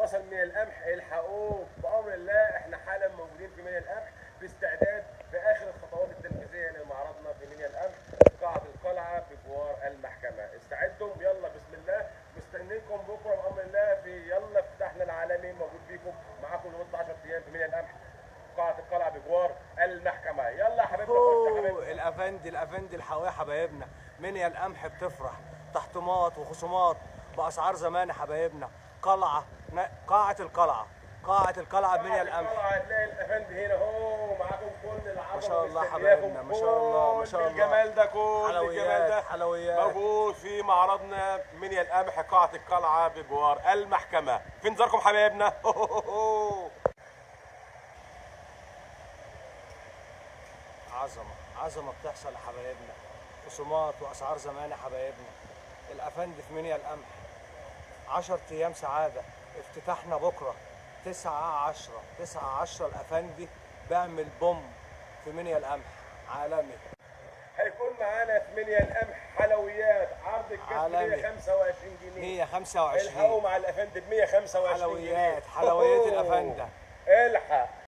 وصل من القمح الحقوه بامر الله. احنا حالا موجودين في منيا القمح باستعداد في اخر الخطوات التنفيذية لمعرضنا في منيا القمح في قاعة القلعة بجوار المحكمة. استعدوا، يلا بسم الله، مستنيكم بكره بامر الله في يلا افتتاحنا العالمي موجود بيكم معاكم لمدة 10 ايام في منيا القمح قاعة القلعة بجوار المحكمة. يلا يا حبايبنا، خش يا حبايبنا. الافندي الافندي الحقوق يا حبايبنا. منيا القمح بتفرح تحطيمات وخصومات باسعار زمان يا حبايبنا. قلعه، قاعة القلعة، قاعة القلعة بمنيا القمح. القلعة هتلاقي الافندي هنا اهو معاكم كل العظمة. ما شاء الله مستنياكم. حبايبنا، ما شاء الله، ما شاء كل الله. الجمال ده، كل الجمال حلويات ده حلويات موجود في معرضنا منيا القمح قاعة القلعة بجوار المحكمة. في انتظاركم حبايبنا. عظمه عظمه بتحصل يا حبايبنا، خصومات واسعار زمان يا حبايبنا. الافندي في منيا القمح 10 ايام سعادة. افتتاحنا بكره 9/10، 9/10 الافندي بيعمل بوم في منيا القمح عالمي. هيكون معانا في منيا القمح حلويات، عرض الكاس عالمي. 125 جنيه. 125 الحقوا مع الافندي ب 125 جنيه. حلويات، حلويات الافندي. الحق.